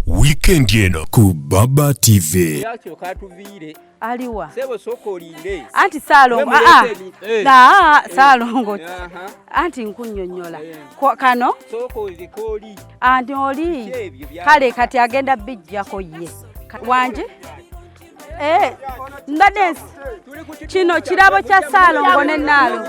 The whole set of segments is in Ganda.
Wiikendi eno ku Baba TV. Yakyo katuviire. Aliwa? Sebo sooka olinde. Anti Saalongo, Mwe aa, muleete eh. aa, Saalongo. Aha. Anti nkunnyonnyola. Eh. Kano? Sooka olireke oli. Anti oli. Biki ebyo bya- Kale kati agenda bijjako ye. Wangi? Mbadde kino kirabo kya Saalongo ne Naalongo.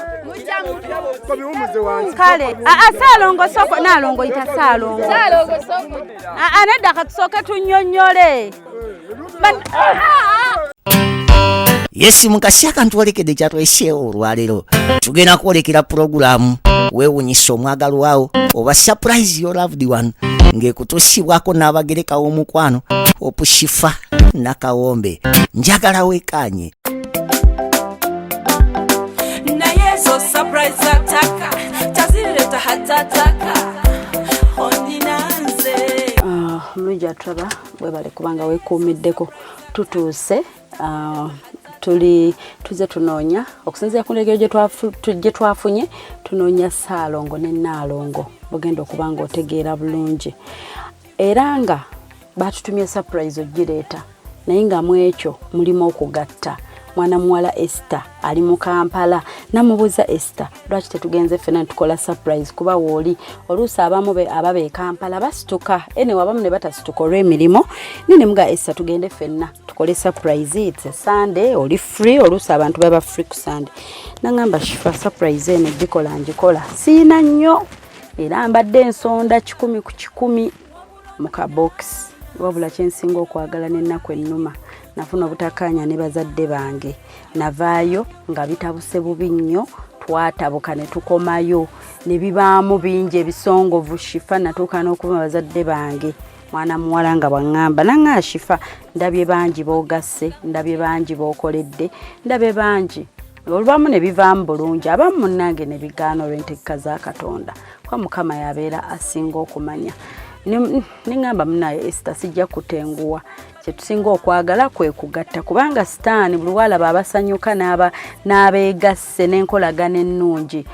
Kale, aa, Saalongo soko, Naalongo yita Saalongo. Aa, nedda katusooke tunnyonnyole. Yesi mukasi akantwolekedde kyatweseewo olwaleero, tugenda kwolekera pulogulaamu weewunyisa omwagalwawo oba surprise your loved one, ng'ekutuusibwako n'abagereka w'omukwano Opushifa Nakawombe. Njagala weekaanye. Naye ezo surprise zataka tazireta hatataka ondinanze. Ah, omulungi atulaba, webale kubanga weekuumiddeko. Tutuuse, tuli tuze tunoonya okusinziira ku ndagiro gye twafunye, tunoonya Saalongo ne Naalongo. Bugenda okuba nga otegeera bulungi, era nga batutumye surprise ogireeta, naye nga mu ekyo mulimu okugatta mwana muwala Esther ali mu Kampala. Namubuuza, "Esther, lwaki tetugenze ffena netukola surprise?" Kuba wooli oluusi abamu ababa e Kampala basituka ene, abamu ne batasituka olw'emirimu. Nene muga, "Esther, tugende ffenna tukole surprise. It's a Sunday, oli free?" Oluusi abantu baba free ku Sunday. Nangamba, "Shifa, surprise eno gikola ngikola siina nnyo, era mbadde ensonda 100 ku 100 mu kabokisi. Wabula kyensinga okwagala n'ennaku ennuma, nafuna obutakkaanya ne bazadde bange, navaayo nga bitabuse bubi nnyo. Twatabuka ne tukomayo ne bibaamu bingi ebisongovu. Shifa, natuuka n'okuba bazadde bange." Mwana muwala nga bwaŋŋamba, naŋŋaa, "Shifa, ndabye bangi boogasse, ndabye bangi bookoledde, ndabye bangi olubamu ne bivaamu bulungi, abamu munnange ne bigaana olw'entegeka za Katonda, kuba Mukama yabeera asinga okumanya." Neŋŋamba, "Munaye Esita, sijja kutenguwa. Kyetusinga okwagala kwe kugatta, kubanga Sitaani buli walaba abasanyuka n'abeegasse n'enkolagana ennungi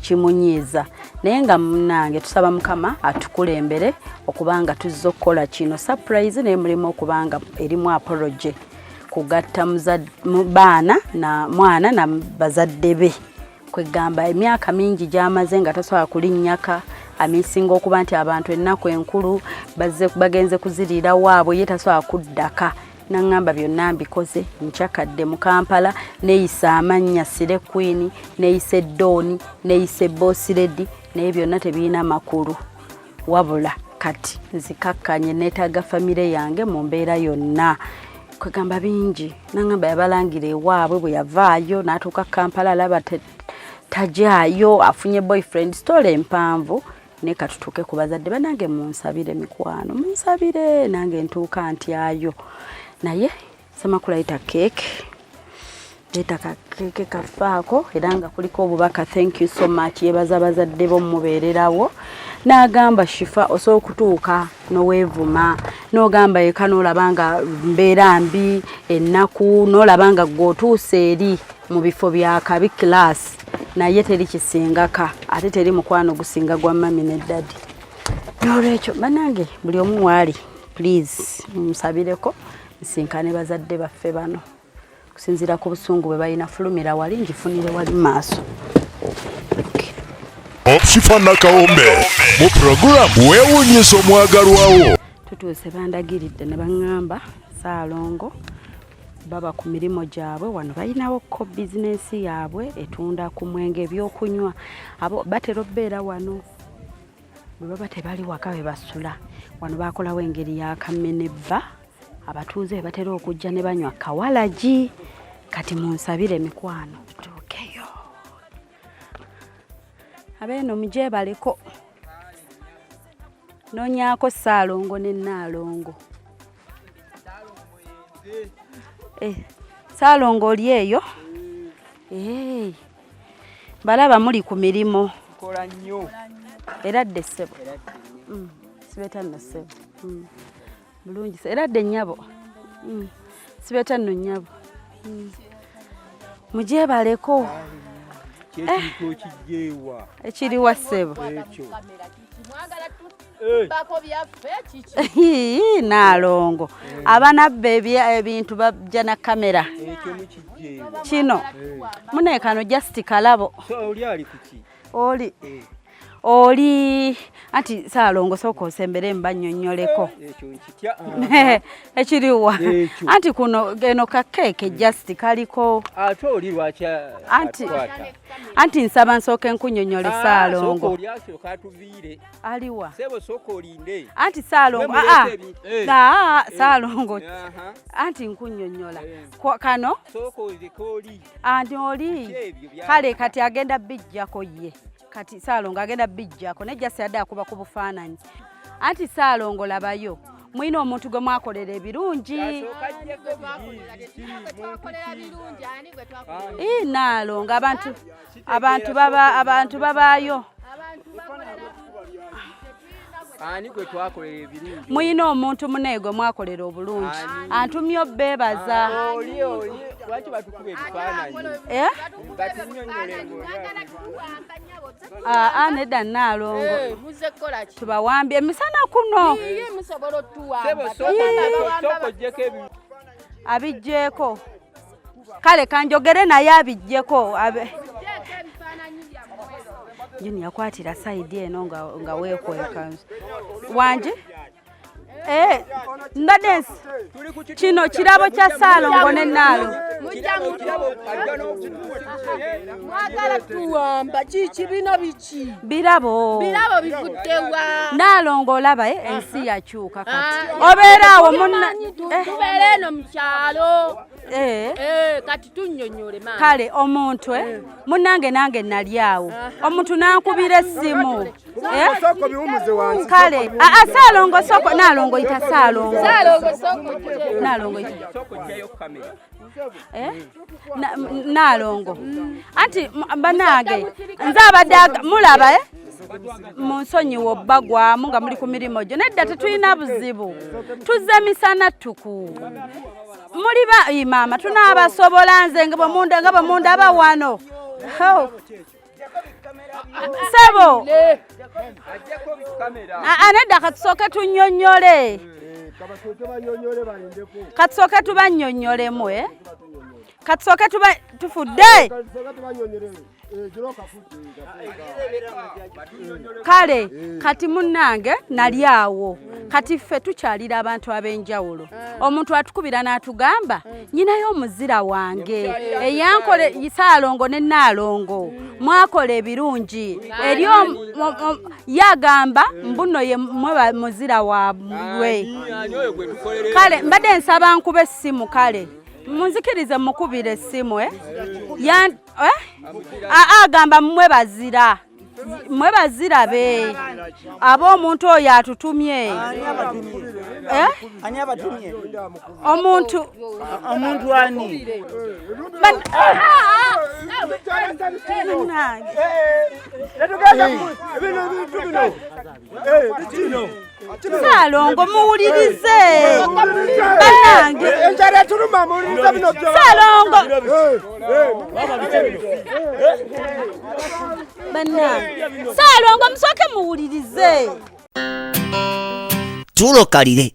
kimunyiiza. Naye nga munnange tusaba Mukama atukulembere okubanga tuzza okukola kino surprise, naye mulimu okubanga erimu apology, kugatta baana na mwana na bazadde be. Kwegamba emyaka mingi gy'amaze nga tasobola kulinnyaka, amisinga okuba nti abantu ennaku enkulu bazze bagenze kuziriira waabwe, ye tasobola kuddaka. Naŋŋamba, 'Byonna mbikoze, nkyakadde mu Kampala, neeyisa amannya slay queen, neeyisa eddooni, neeyisa eboss lady, naye byonna tebirina makulu. Wabula kati nzikakkanye, neetaaga famire yange mu mbeera yonna.' Kwegamba bingi." Naŋŋamba yabalangira ewaabwe bwe yavaayo n'atuuka Kampala, alaba tajaayo, afunye boyfriend, story empanvu. Naye katutuuke ku bazadde. Banange munsabire, mikwano, munsabire nange ntuuka ntyayo. Naye Semakula, yita keeke, leeta kakeeke kafaako, era nga kuliko obubaka, 'Thank you so much.' Yebaza bazadde bo mubeererawo. N'agamba, "Shifa, osobola okutuuka noweevuma, n'ogamba eka, n'olaba nga mbeera mbi, ennaku, n'olaba nga gwe otuuse eri mu bifo bya kabi class, naye teri kisingaka, ate teri mukwano gusinga gwa mummy ne daddy. N'olwekyo banange, buli omu waali, please musabireko nsinkane bazadde baffe bano. Kusinziira ku busungu bwe balina, fulumira wali ngifunire wali mu maaso." Shifa Nakawombe mu puroguramu weewuunyisa omwagalwawo. Tutuuse, bandagiridde ne baŋŋamba Saalongo baba ku mirimu gyabwe wano, balinawo ko bizinensi yaabwe etunda ku mwenge, ebyokunywa. Abo batera okubeera wano bwe baba tebali waka, we basula wano. Bakolawo engeri yakammenebba, abatuuze be batera okujja ne banywa kawalagi. Kati munsabire, mikwano, tutuukeyo. Abeeno mugyebaleko. Noonyaako Saalongo ne Naalongo. Saalongo oli eyo? Balaba muli ku mirimu. Tukola nnyo. Era dde ssebo. Sibeeta nno ssebo. Bulungi era dde nnyabo. Sibeeta nno nnyabo. Mugyebaleko. Kyekintu okijjeewa? Ekiriwa ssebo? Ekyo. Naalongo abanabba ebintu bajja na kamera kino muneekano just kalabo oli oli anti Saalongo sooka osembere mbannyonnyoleko ekiriwa anti kuno eno kakeeke just kaliko ate oli lwaki anti anti nsaba nsooke nkunnyonnyole Saalongo aliwa anti Saalongo Saalongo anti nkunnyonnyola kano anti oli kale kati agenda bijjako ye kati Saalongo agenda bijjako ne just yadde akuba ku bufaananyi anti Saalongo labayo mwina omuntu gwe mwakolera ebirungi Naalongo abantu babaayo mwina omuntu munaye gwe mwakolera obulungi antumye obbeebaza nedda Naalongo tubawambye emisana kuno abijjeeko kale kanjogere naye abijjeko Juni yakwatira saidi eno nga weekweka wanje ndadde kino kirabo kya Saalongo ne Naalongo mwagala tuwamba kiki bino biki birabo birabo bivuddewa Naalongo olaba ensi yakyuka kati obeera awo tubeera eno mu kyalo kati tunnyonnyole maama kale omuntu munnange nange nali awo omuntu n'ankubira essimu kale Saalongo soko Naalongo yita Saalongo Naalongo yita Naalongo anti bannange nze abadde mulaba munsonyiwe obbagwamu nga muli ku mirimu gyo nedda tetulina buzibu tuzze misana ttuku muli ba maama tunaabasobola nze nga bwe mundaba wano Sebo nedda katusooke tunnyonnyole katusooke tubannyonnyolemu katusooke tufudde kale kati munnange nali awo kati ffe tukyalira abantu ab'enjawulo omuntu atukubira n'atugamba nyinayo omuzira wange eyankole Saalongo ne Naalongo mwakola ebirungi eri yagamba mbuno ye mwe muzira waabwe kale mbadde nsaba nkuba essimu kale munzikirize mukubire essimu agamba mmwe bazira mwe bazira be aba omuntu oyo atutumye omuntu omuntu ani Saalongo muwulirize bannange Saalongo bannange Saalongo musooke muwulirize tulokalire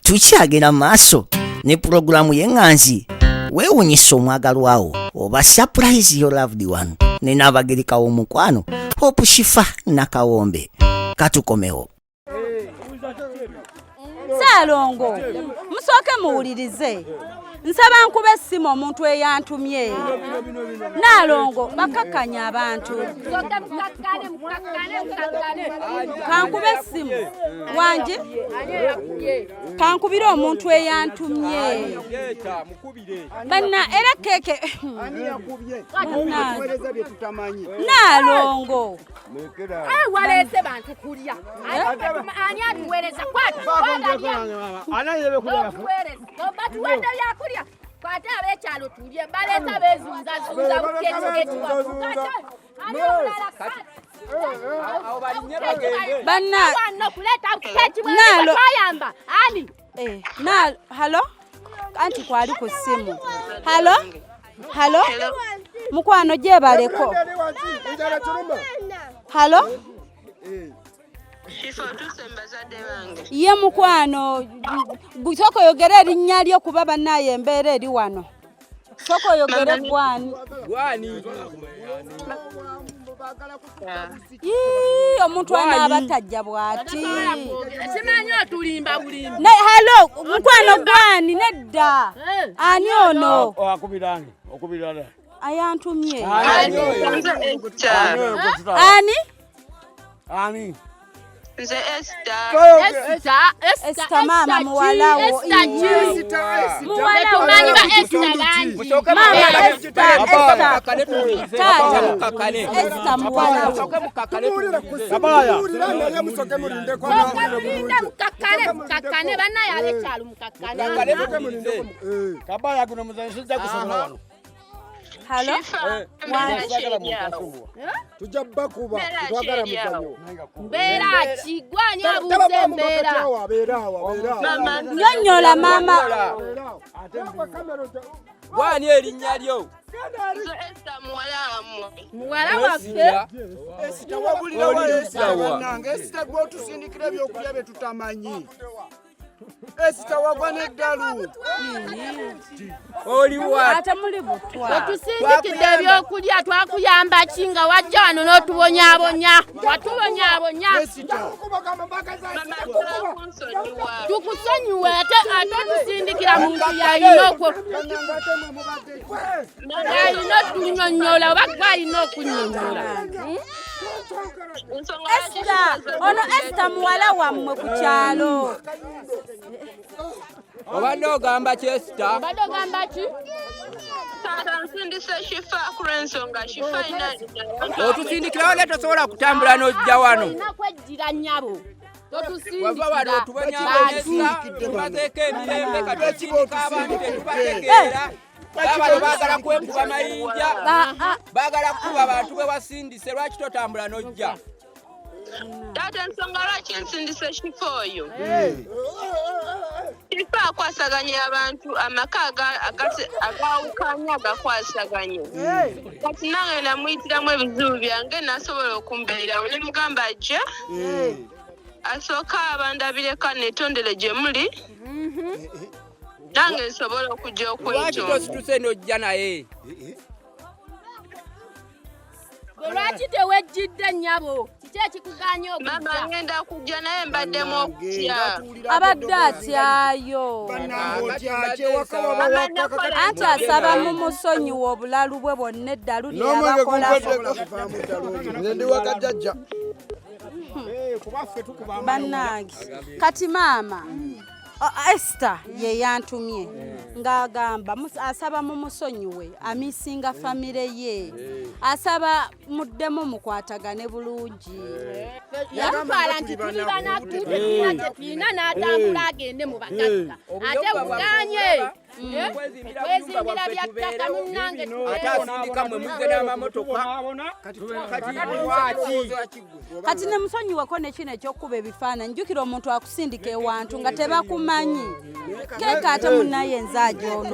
tukyagenda maaso ne pulogulaamu y'eŋŋanzi weewunyisa omwagalwawo oba surprise your loved one ne naabagerekawo omukwano Hope Shifa Nakawombe katukomewo. Saalongo musooke muwulirize nsaba nkuba essimu omuntu eyantumye Naalongo bakakkanya abantu kankuba essimu wanje kankubire omuntu eyantumye banna era keke Naalongo waleese bantu kulya ani atuweereza batuwadde byakulya kwate ab'ekyalo tulye baleeta beezunzazunza banna twayamba ani halo anti kwali ku ssimu halo halo mukwano gyebaleko halo Ye mukwano, sooka oyogere erinnya lyo kuba bannaaye embeera eri wano. Sooka oyogere gwani. Gwani? Yii, omuntu anaaba tajja bw'ati. Simanyi otulimba bulimba. Ne halo, mukwano gwani nedda. Ani ono? Akubirani, okubirana. Ayantumye. Ani? Ani? Ani? Nze Esther. Esther, Esther maama muwala wo. Muwala wo. Tumanyi ba Esther bangi. Maama Esther, Esther. Taata. Mukakane. Esther muwala wo. Kabaya. Mulinde mukakkane, mukakkane bannaye ab'ekyalo mukakkane. Kabaya guno muzanyo sijja kusobola wano. Halo? Tujja bakuba twagala muzanyo. Mbeera ki? Gwani abuuza embeera? Nyonnyola maama. Gwani erinnya lyo? Nze Esther muwala wammwe. Muwala waffe. Esita wabulira wala Esita bannange. Esita gwe otusindikira ebyokulya bye tutamanyi. Esita wagwa n'eddalu. Oliwa? Ate muli butwa. Otusindikidde ebyokulya twakuyamba ki nga wajja wano n'otubonyaabonya? Watubonyaabonya. Tukusonyiwe ate ate otusindikira muntu yalina okwo yalina otunyonnyola oba gwe alina okunyonnyola. Esther, ono Esther muwala wammwe ku kyalo. Obadde ogamba ki Esther? Obadde ogamba ki? Taata nsindise Shifa ku lw'ensonga Shifa alina Otusindikirawo naye tosobola kutambula n'ojja wano. Olina kwejjira nnyabo. Wava wano Totusindikira. otubonyaabonyesa, tubazeeko emirembe kati osindika abantu tetubategeera. Baabano baagala kwekuba mayinja, baagala kukuba abantu be wasindise, lwaki totambula n'ojja? Taata ensonga lwaki nsindise Shifa oyo? Shifa akwasaganya abantu amaka agawukanye agakwasaganya. Kati nange namuyitiramu ebizibu byange nasobola okumbeererawo ne mugamba ajje asooka abandabireko neetondere gye muli nange nsobola okujja Lwaki okwetonda. tosituse n'ojja naye? Gwe lwaki tewejjidde nnyabo? Kiki ekikugaanye Maama okujja? ngenda kujja naye mbaddemu okutya. Abadde atyayo. Anti asaba mumusonyiwe obulalu bwe bwonna eddalu lye yabakolako. Nze ndi waka jjajja. Bannange kati maama Esther ye yantumye ng'agamba asaba mumusonyiwe amisinga famire ye asaba muddemu mukwatagane bulungi. Yatutwala nti tuli banaku tetulina kye tulina n'atambula agende mu bagagga. Ate buganye. Twezimbira bya ttaka munnange Ate asindika mmwe muzze n'amamotoka. Kati ne musonyiweko ne kino eky'okkuba ebifaananyi jjukira omuntu akusindika ewantu nga tebakumanyi keeka ate munnaye nze agyonoona.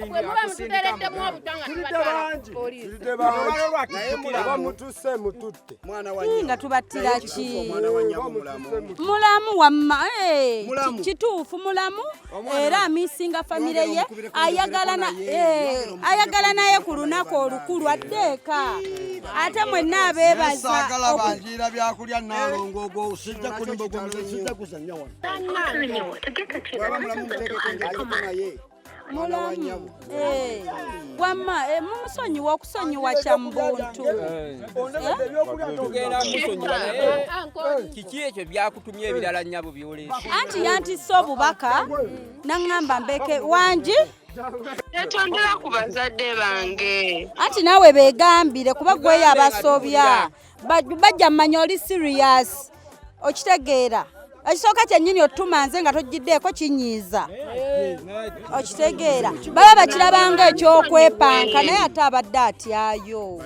Bwe muba mututeereddemu obutwa nga tubatwala ku poliisi. Oba mutuse mututte. Nga tubattira ki? Mulamu wamma kituufu mulamu era amisinga famire ye ayagala ayagala naye ku lunaku olukulu adde eka ate mwenna abeebaza Saagala banjiira byakulya naalongo ogwo sijja kulimba ogwo muze sijja kuzannya wano. Mulamu wamma mumusonyiwa okusonyiwa kya mbuntu. Tugenda musonyiwa naye kiki ekyo byakutumye ebirala nnyabo by'oleese? Anti yantisse obubaka naŋŋamba mbeke wangi. Netondera ku bazadde bange. Anti naawe beegambire kuba gweyo abasobya bajja mmanya oli serious okitegeera. Ekisooka kyennyini otuma nze nga tojjiddeeko kinyiiza. Okitegeera. Baba bakirabanga ekyokwepanka naye ate abadde atyayo.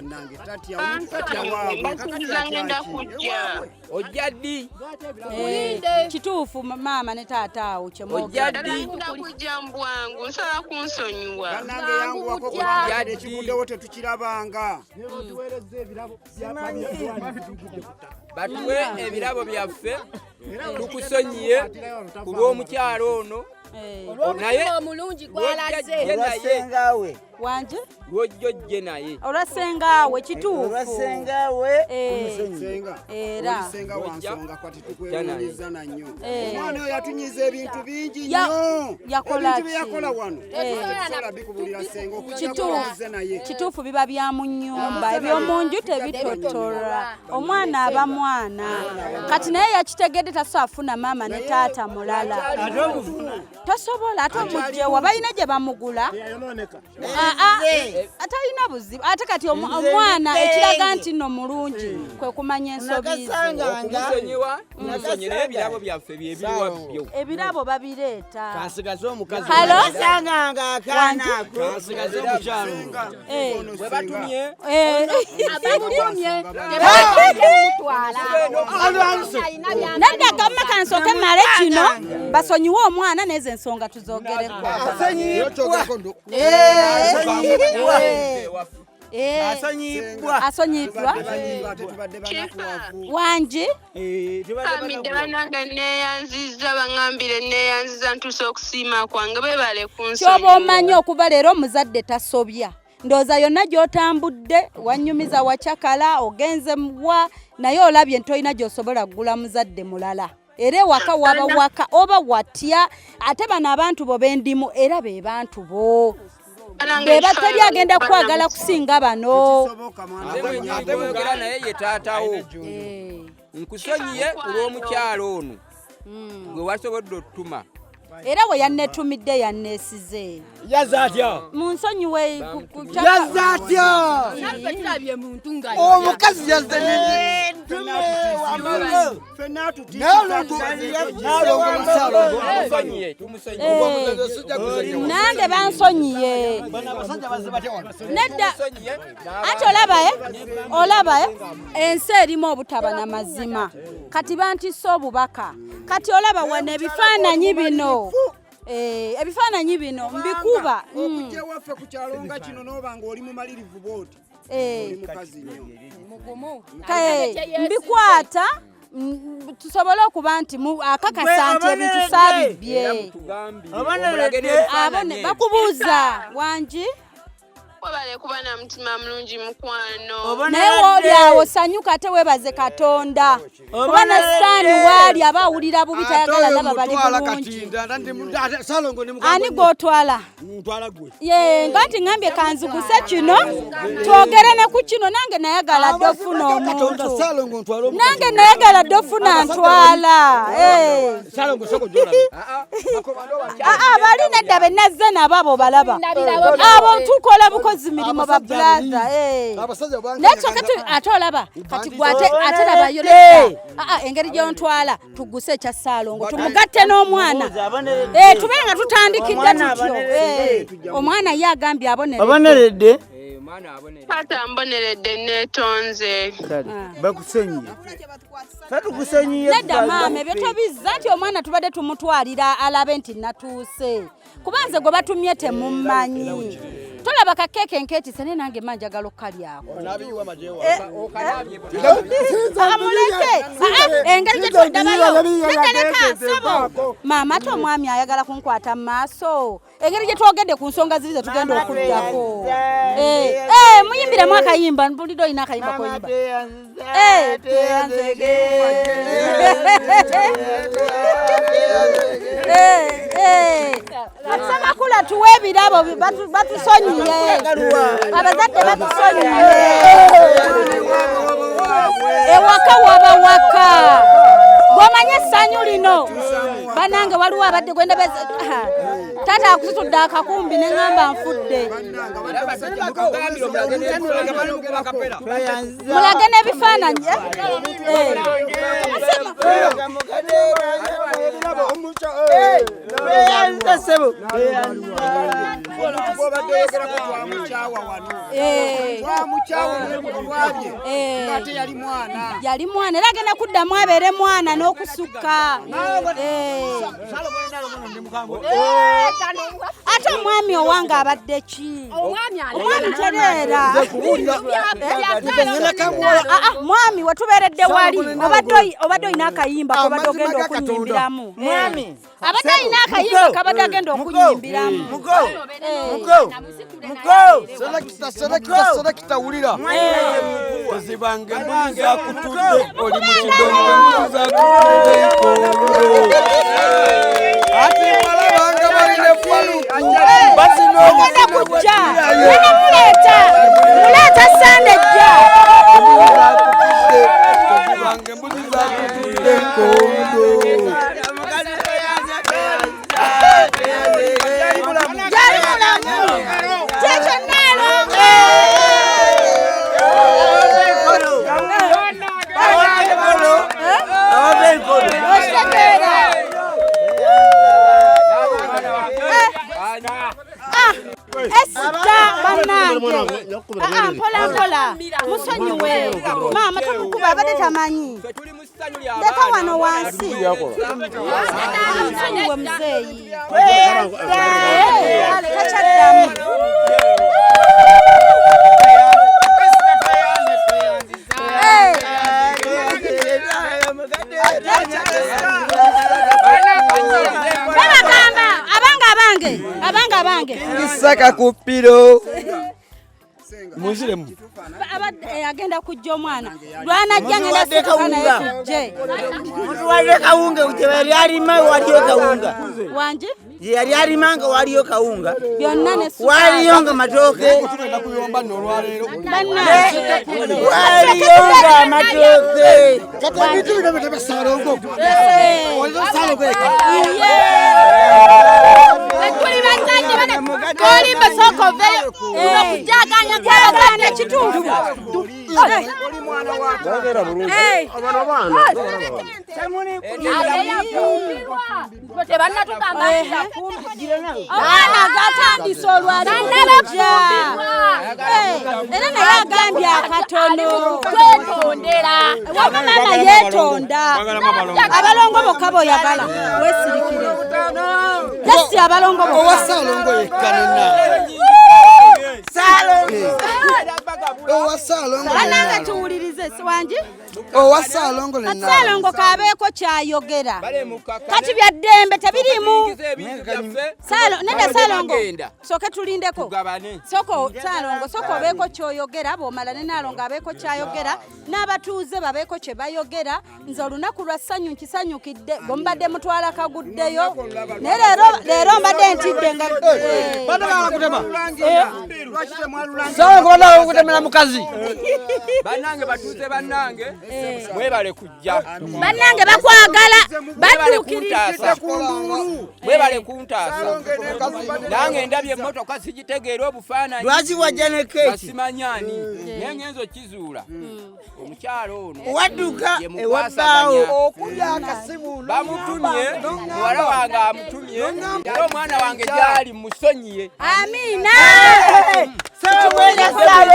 Ojja ddi? Kituufu maama ne taata awo kye mwogera. Ojja ddi? Kujja mbwangu, nsaba kunsonyiwa. Bannange yanguwako ekiguddewo tetukirabanga. Batuwe ebirabo byaffe tukusonyiye ku lw'omukyalo ono. Olw'omutima omulungi gw'alaze. Olwa Wanje? Lw'ojjojje naye. Olwa ssengaawe kituufu. Olwa ssengaawe Senga. Era. Oli senga wa nsonga kwati tukwewuunyizza na nnyo. Eh. Omwana oyo yatunyiza ebintu bingi Ya- nnyo. yakola Ebintu bye ki? yakola wano. Eh. Tetusobola bikubuulira senga okujjako Kituufu. omuze naye. Kituufu biba bya mu nnyumba, eby'omu nju tebitotola. Omwana aba mwana. Kati naye yakitegedde tasobola kufuna maama ne taata mulala. Tosobola ate omugyewa balina gye bamugula. Atalina buzibu ate kati omwana ekiraga nti nno mulungi kwe kumanya ensobi ze. Okumusonyiwa, tumusonyiwe naye ebirabo byaffe bye biriwa byo. Ebirabo babireeta. Kansigaze omukazi. Halo? Nasanganga akaana ako. Kansigaze omukyalo. Bwe batumye Abamutumye tebamutwala. Nedda gamma kansooke mmale kino basonyiwe omwana n'ezo ensonga tuzogereko. Asonyiyiddwa. Wangi? Hamidde bannange neeyanzizza, baŋŋambire neeyanzizza ntuuse okusiima kwange beebale kunsonyiwa. Ky'oba omanyi okuva leero omuzadde tasobya. Ndowooza yonna gy'otambudde wannyumiza wacakala ogenze wa naye olabye nti olina gy'osobola kugula muzadde mulala. Era ewaka waba waka oba watya ate bano abantu bo b'endimu era be bantu bo. Be bateri agenda kwagala kusinga bano. Nze mwennyini gw'oyogera naye ye taatawo. Nkusonyiye ku lw'omukyalo ono gwe wasobodde ottuma. Era we yanneetumidde yanneesize. Yazze atya? Munsonyiwe Yazze atya? Naffe tulabye muntu nga Omukazi yazze Nange bansonyiye. Nedda ate olaba olaba ensi erimu obutaba na mazima. Kati bantisse obubaka. Kati olaba wano ebifaananyi bino. Ebifaananyi bino mbikuba. Okujja ewaffe ku kyalo nga kino n'oba ng'oli mumalirivu bw'oti. Oli mukazi nnyo. Mbikwata tusobole okuba nti akakasa nti ebintu saabibye. Bakubuuza wangi? Webale kuba na mutima mulungi mukwano. Naye wooli awo sanyuka ate weebaze Katonda. Kuba ne Sitaani waali aba awulira bubi tayagala laba bali bulungi. Ani gw'otwala? Ye nga nti ŋŋambye kanziguse kino twogere ne ku kino nange nayagala dde ofuna omuntu. Nange nayagala dde ofuna ntwala. Bali nedda be nazze nabo abo balaba. Abo tukola bukozi mirimu ba brother. Naye tusooke ate olaba kati gwe ate labayo nedda. Engeri gy'ontwala tuguse ekya Ssaalongo tumugatte n'omwana. Tubeere nga tutandikidde tutyo. Omwana ye agambye aboneredde. Taata mboneredde neetonze. Bakusonyiye. Tukusonyiye. Nedda maama ebyo tobizza nti omwana tubadde tumutwalira alabe nti natuuse. Kuba nze gwe batumye temummanyi. Tolaba kakeeke nkeetise naye nange mma njagala okukalyako. Amuleke. Engeri gye tuddabayo. Nedda leka ssebo. Maama ate omwami ayagala kunkwata mu maaso. Engeri gye twogedde ku nsonga ziri ze tugenda okuddako. Muyimbiremu akayimba, mpulidde olina akayimba k'oyimba. Ssemakula tuwe ebirabo batusonyiye. Abazadde batusonyiye. Ewaka waba waka. Bw'omanya essanyu lino. Bannange waliwo abadde gwenda taata akusitudde akakumbi ne ŋŋamba nfudde. Mulage n'ebifaananyi. Sebo. Yali mwana era agenda kuddamu abeere mwana n'okusukka. Ate omwami owange abadde ki? Omwami tereera. Mwami wetubeeredde wali obadde olina akayimba kobadde ogenda okunyimbiramu. Abadde alina akayimba kabadde agenda okunyimbiramu. Selekita wulira. Tezibanga embuzi zakutudde oli mu kidongo embuzi zakutudde olulwo. Ate walabanga balina faluku bazina ogenda kujja. Muleeta muleeta Sande ejja. Tezibanga embuzi zakutudde nkondo. Esita bannange. Mpola mpola musonyiwe maama tomukuba abadde tamanyi. Leka wano wansi musonyiwe muzeeyi takyaddamu. Babagamba abange abange ngisaka ku piro muziremu agenda kujja omwana lwanajja ngenda sikuka naye tujje mutuwadde kawunga gye yali alima waliyo kawunga wangi gye yali alima nga waliyo kawunga byonna ne sukaali waliyo nga matooke tugenda kuyomba nno olwaleero waliyo nga amatooke kati ebintu bino bitebe Ssalongo Ssalongo tuli bazadde bana kolimba sooka oveeyo kuno kujaganya kwabazadde kituufu. Omwana agatandise olwaliro era naye agambye akatono twetondera wama maama yeetonda abalongo bokka boyagala weesirikire jasi abalongo bokka owa Ssalongo yekka nena Banange tuwulirize siwangi owa Ssalongo nena Ssalongo kabeeko kyayogera kati bya ddembe tebirimu. Nedda Ssalongo sooke tulindeko soko Ssalongo soko obeeko kyoyogera bw'omala ne Nnaalongo abeeko kyayogera n'abatuuze babeeko kye bayogera. Nze olunaku lwa ssanyu nkisanyukidde bwe mubadde mutwala kaguddeyo naye leero mbadde ntidde nga Ssalongo bannange okutemera mukazi. Bannange batuuze bannange mwebale kujja. Bannange bakwagala badduukirira mwebale kuntaasa. Nange ndabye emmotoka sigitegeera obufaananyi. Lwaki wajja ne keeki? Basimanyani naye ngenza okizuula omukyalo ono wadduka ewabbaawo okulya akasimu bamutumye muwala wange amutumye era omwana wange gyali musonyiye. Amiina. Ssalongo jangu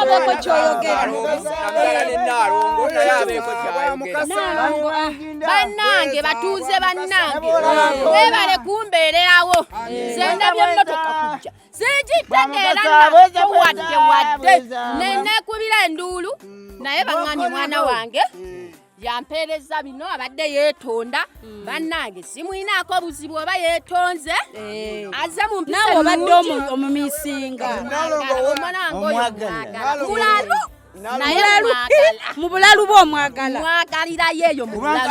obeeko kyoyogera. Bannange batuuze bannange mwebale kumbeererawo. Nze ndabye emmotoka kujja sigitegeera nako wadde wadde neneekubira enduulu naye baŋŋambye mwana wange yampeereza bino abadde yeetonda. Bannange simwinaako obuzibu oba yeetonze azze mu mpisa naawe obadde omumiisinga omwana wange oyo mwagala mulalu naye mu bulalu bw'omwagala mwagalirayo eyo mu bulalu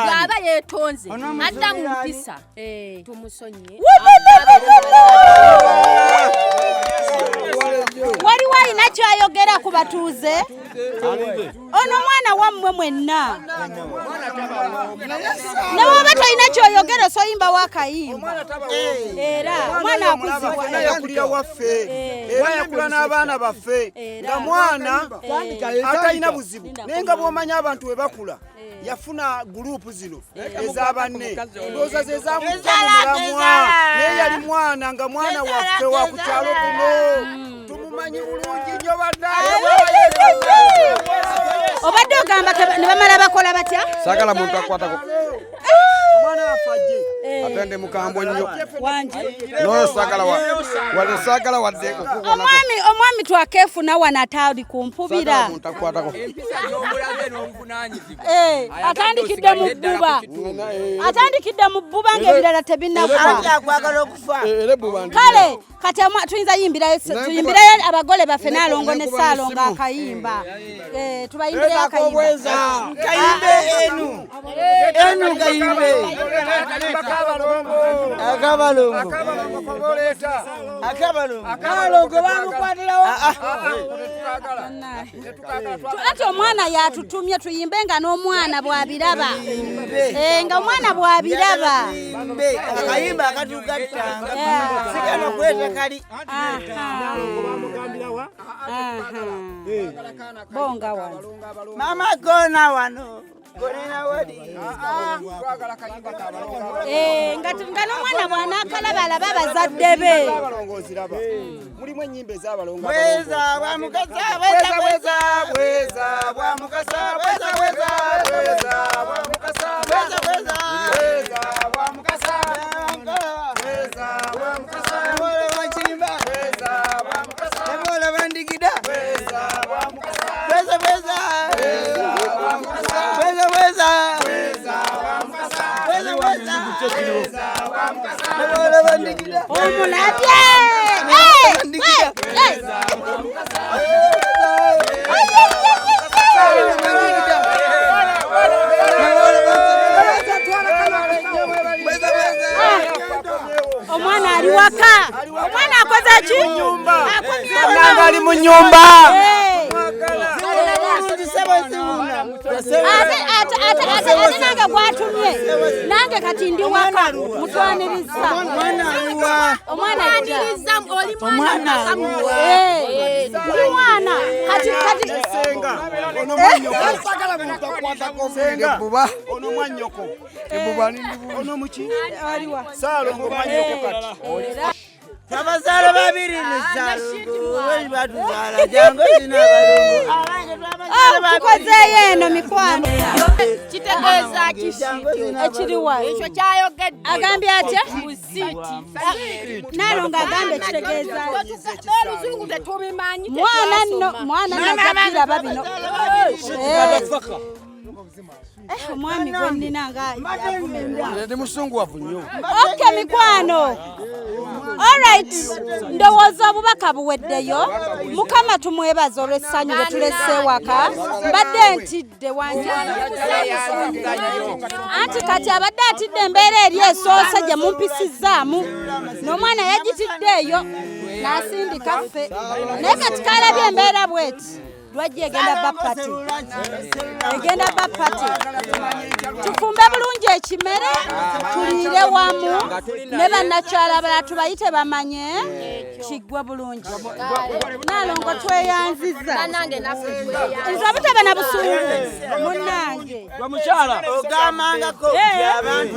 bw'aba yeetonze adda mu mpisa tumusonyiye. Waliwo alina kyayogera ku batuuze? Ono mwana wammwe mwenna. Ne bw'oba tolina ky'oyogera osoyimbawo akayimba. Era omwana akuzibwa. Yakulira waffe era yakula n'abaana baffe nga mwana atalina buzibu, naye nga bw'omanya abantu bwe bakula yafuna gurupu zino ez'abanne, ndowooza ze zamulamwa, naye yali mwana nga mwana waffe wa ku kyalo kuno, tumumanyi bulungi nnyo bannaye. Obadde ogamba ne bamala bakola batya? Saagala muntu akwatako. Omwana waffe ajje. Ate ndi mukambwe nnyo. Wangi. No, saagala wadde saagala wadde okukubonako. Omwami twakeefuna wano ataali kumpubira. Saagala muntu akwatako. Empisa gy'omulaze n'obuvunaanyizibwa. Atandikidde mu bbuba. Atandikidde mu bbuba ng'ebirala tebinnagwa. Akwagala okufa. Kale kati tuyinza tuyimbirayo abagole baffe Naalongo ne Ssaalongo akayimba. Tubayimbireyo akayimba. Kayimbe enu. Enu kayimbe. Akabalongo. Akabalongo. Akabalongo bamukwatirawo. Ate omwana yatutumye tuyimbe nga n'omwana bw'abiraba. Nga omwana bw'abiraba. Akayimba akatugattanga. Sigala kweta kali. Bonga wano. Mama gona wano. Gona wali. Nga n'omwana bw'anaakalaba alaba abazadde be. Mulimu ennyimba ez'abalongo. Bweza bwa Mukasa, bweza bweza bweza bwa Mukasa, bweza bweza bweza bwa Mukasa, bweza bweza bweza bwa Mukasa, bweza bwa Mukasa, bweza bwa bweza bwa Mukasa, bweza bandigida, bweza bwa Mukasa, bweza bweza bweza bwa Mukasa, bweza bweza bweza bwa Mukasa, bweza bweza bweza bwa Mukasa, bweza bandigida. Omulabye. Omwana ali waka. Omwana akoze ki? Omwana ali mu nnyumba. Ate nange gwatumye. Nange kati ndi waka mutwaniriza. Omwana aniriza oli mwana oli mwana kati kati Senga ono mwannyoko. Senga ono mwannyoko. Ono muki? Ssaalongo mwannyoko kati. Abazaala babiri ne Ssaalongo bali batuzaala jangu zino abalongo. Tukozeeyo eno mikwano. Kitegeeza ki ekiriwa? Ekyo kyayogedde. Agambye atya? Busiiti. Naalongo agambye kitegeeza. N'oluzungu tetubimanyi. Mwana nno mwana nno bino. Omwami gwe nnina nga avumibwa. Ndi musunguwavu nnyo. Okay mikwano. Alright, ndowooza obubaka buweddeyo. Mukama tumwebaza olw'essanyu lye tulese ewaka. Mbadde ntidde wangi. Anti kati abadde atidde embeera eri esoose gye mumpisizaamu. N'omwana yagitidde eyo n'asindika ffe. Naye kati kalabye embeera bw'eti. Lwajja egenda bapati. Egenda bapati. Tufumbe bulungi ekimere, tuliire wamu ne bannakyala abalala tubayite bamanye kiggwe bulungi. Naalongo tweyanzizza. Nze obutaba na busungu munnange. Ogambangako abantu.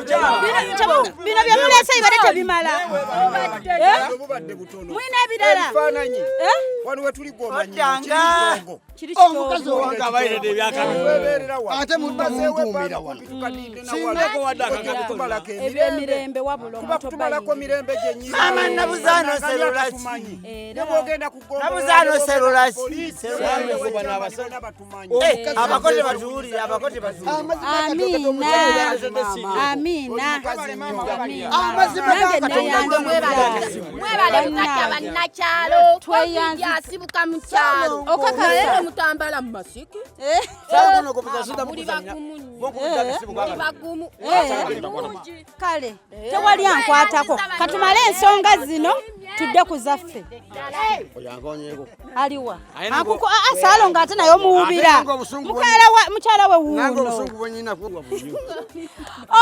Bino bye muleese bibadde tebimala. Mulina ebirala. Ebifaananyi. Wano we tuli gw'omanyi. Kiri Omukazi owange abayiridde ebyakabi. Ate muntuumira wano. Sindeko wadde akakabi. Eby'emirembe wabula Kuba kutumalako mirembe gyennyini. Mama Nabuzaano Serulaki. Ne bw'ogenda ku Nabuzaano Serulaki. Abakozi batuwulire, abakozi batuwulire. Amiina. Amiina. Amazima Nange ga Katonda. neyanziza. Mwebale kukatya bannakyalo. Tweyanziza. Asibuka mu kyalo. Okakasa. Leero mutambala mu masiki. Muli bagumu nnyo. Muli bagumu. Kale tewali ankwatako. Katumale ensonga zino. Tudde ku zaffe. Aliwa akuko asalo nga ate naye omuwubira mukyala we wuuno.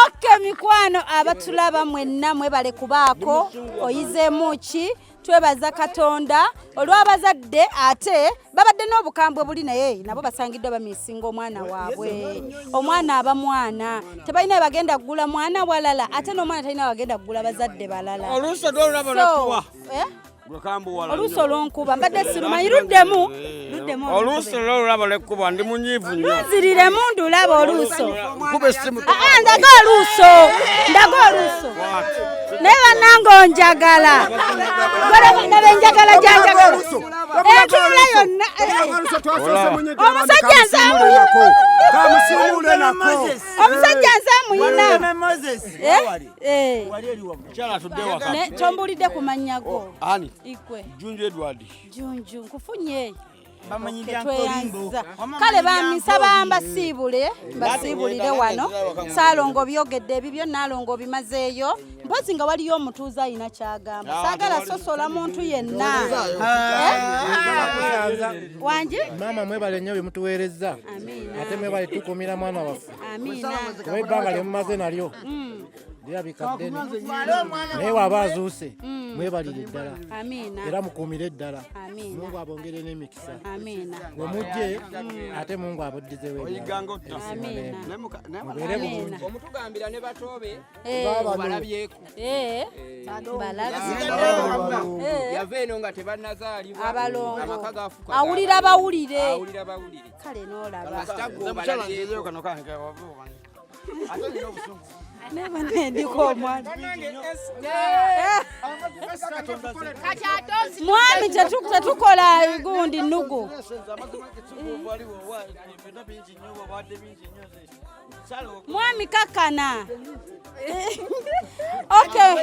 Okay, mikwano abatulaba mwenna mwebale kubaako oyizeemu ki. Twebaza Katonda olw'abazadde ate babadde n'obukambwe buli naye nabo basangiddwa bamisinga omwana waabwe. Omwana aba mwana, tebalina bagenda kugula mwana walala, ate n'omwana talina bagenda kugula bazadde balala. Oluusi olwolaba lwekuba. Oluusi olwonkuba mbadde sirumanyi luddemu. Luddemu. Oluusi olwolaba lwekuba ndi munyiivu nnyo. Lunziriremu ndulaba oluuso. Nkuba essimu. Ndaga oluuso. Ndaga oluuso. Naye bannange onjagala. Gwe benjagala gyanjagala. Entunula yonna. Omusajja nze amuyina. Omusajja nze amuyina. Tombulidde ku mannya go. Ani? Ikwe. Junju Edward. Junju nkufunye. Kale bamisaba mbasiibule mbasiibulire wano. Saalongo byogedde ebibyo naalongo obimazeeyo. Mpozi nga waliyo omutuuze alina kyagamba. Saagala sosola muntu yenna. Wangi? Maama mwebale nnyo bye mutuweerezza. Ate mwebale tukuumira mwana waffe. Amiina. Kuba ebbanga lye mumaze nalyo. Lirabika ddene. Naye waba azuuse mwebalire ddala. Amiina. Era mukuumire ddala. Amiina. Mungu abongere n'emikisa. Amiina. Bwe mujje ate Mungu abuddizewo Amiina. Mubeere bulungi. Omutugambira ne batoobe balabyeko. Balabye. Yava eno nga tebannazaalibwa. Abalongo. Amaka gafuka. Awulira bawulire. Awulira bawulire. Kale n'olaba. Kasita gwe obalabyeko. Neba nendiko omwana. Mwami tetukola gundi nnugu. Mwami kakana. Okay.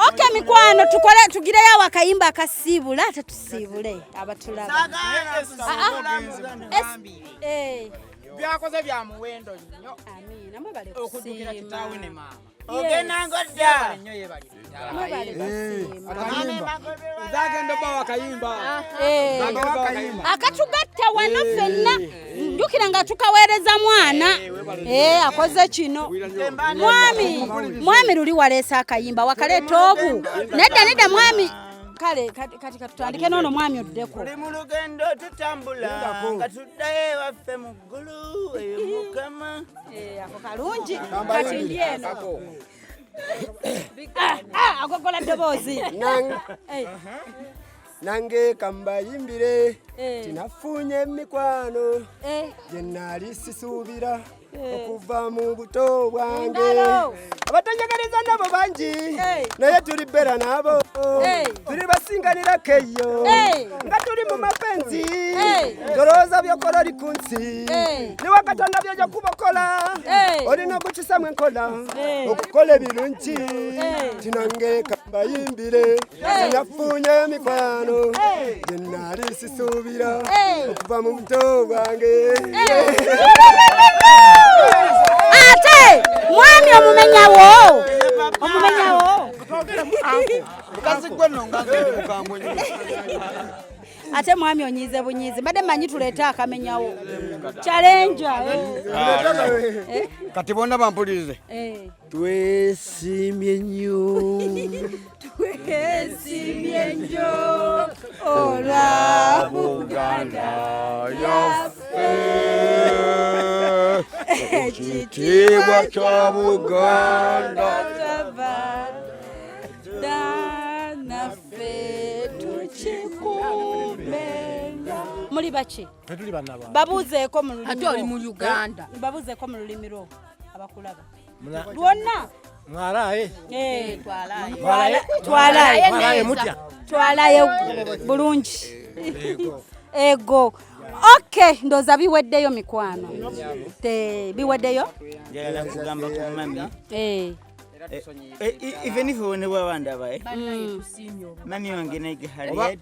Okay mikwano tukole tugireyo akayimba akasiibula ate tusiibule abatulaba. Byakoze bya muwendo nnyo. Amiina mwebale okuddukira kitaawe ne maama. Ogenda ngodda. Nnyo yeebale. Mwebale kusiima. Nzagenda obbawa akayimba. Akatugatta wano ffenna njukira nga tukaweereza mwana. Akoze kino. Mwami luli waleese akayimba wakaleeta obu. Nedda nedda mwami. Kale kati katutandike n'ono mwami oddeko. Tuli mu lugendo tutambula nga tuddayo ewaffe mu ggulu eyo Mukama. Ako kalungi kati ndi eno. Agogola ddoboozi. Nange kambayimbire tinafunye emikwano gye nali sisuubira okuva mu buto bwange. Abatanjagaliza nabo bangi naye tuli bera nabo tuli basinganirako eyo nga tuli mu mapenzi ndowooza byokola oli ku nsi niwe Katonda by'ojja kubakola olina okukisamu enkola okukola ebirungi. Tinange kambayimbire tinafunye emikwano gye nali sisuubira okuva mu buto bwange. Ate mwami omumenyawo. Omumenyawo. Mukazi gwe nno nga nze ndi mukambwe nnyo. Ate mwami onyiize bunyiizi. Mbadde mmanyi tuleete akamenyawo. Challenge. Kati bonna bampulirize. Twesiimye nnyo. Twesiimye nnyo olwa Buganda yaffe. Ekitiibwa kya Buganda. Naffe tukikuumenga. Muli baki? Tuli bannaba. Babuuzeeko mu lulimi. Ate oli mu Uganda. Babuuzeeko mu lulimi lwo abakulaba. Lwonna. Mwalaye. Twalaye. Twalaye. Mwalaye mutya. Twalaye bulungi. Ego. Okay, ndowooza biweddeyo mikwano. Biweddeyo? Njagala kugamba ku mami. Even if ne bwaba ndaba, eh? Mami wange Nige Harriet,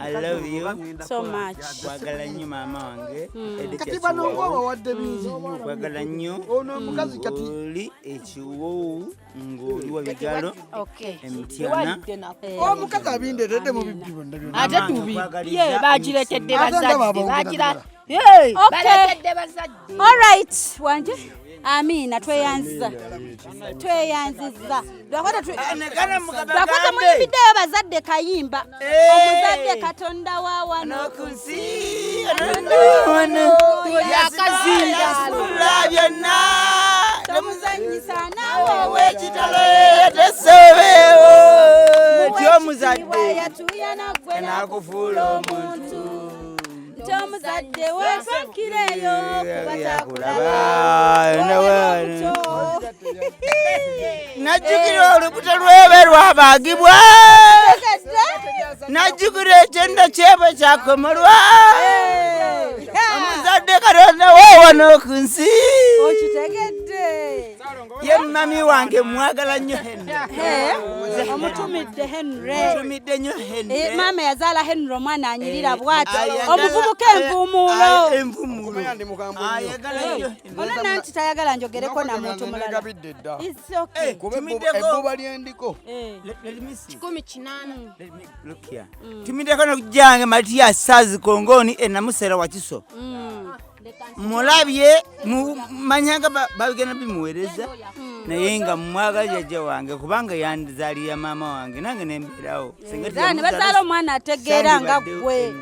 I love you so much. Kwagala nnyo maama wange. Edith Kati bano Yakiwawo. ng'obawadde bingi nnyo. Kwagala nnyo. Ono omukazi kati Oli ekiwowu ng'oli wa bigalo emityana. Omukazi abindeetedde mu bibbi byonna byonna. Ate tubi ye bagiretedde Ate ndaba bazadde abongera bagira ddala. Hey, Okay. baleetedde bazadde. All right, wanje amiina, tweyanziza, tweyanziza. Lwakwata muyimbiddeyo bazadde kayimba omuzadde Katonda wa wano ku nsi. Yakazindaalo byonna tomuzanyisa naawe. Ow'ekitalo tesobeewo ti omuzadde yatuuyana gwe nakufuula omuntu. Nti omuzadde weefakireyo kuba takulaba. Najjukira olubuto lwebe lwabagibwa, najjukira ekyenda kyebwe kyakomolwa. Omuzadde Katonda woowano ku nsi. Okitegedde. Ye mami wange mwagala nnyo Henry. He, omutumidde Henry. Mutumidde nnyo Henry. Eh, maama yazaala Henry, omwana anyirira bw'ati Ayagala- omuvubuka envumuulo. Envumuulo ayagala nnyo. Ono nanti tayagala njogereko na muntu mulala. Negabidde dda. It's okay. Kuba ebbuba lyendiko. 18. Look here. Tumiddeko nokujjange Matias Sazi Kongoni enamusera Wakiso. Mulabye manyanga bagenda bimuweereza, naye nga mwagala jjajja wange kubanga yandizaalira maama wange nange nembeerawo. Singa Era ne bazaala omwana ategeera nga sandibadde ggwe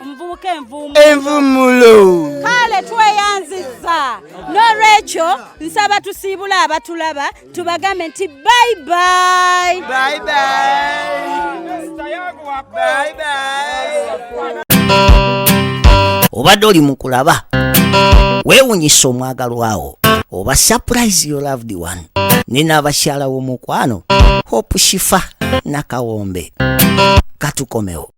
omuvubuka envumuulo. Envumulo. Kale tweyanzizza. N'olwekyo nsaba tusiibule abatulaba, tubagambe nti bye bye. Bye bye. Bye bye. Obadde oli mu kulaba Weewunyisa Omwagalwawo oba Surprise Your Loved One ne n'abakyala w'omukwano Hope Shifa Nakawombe. Katukomewo.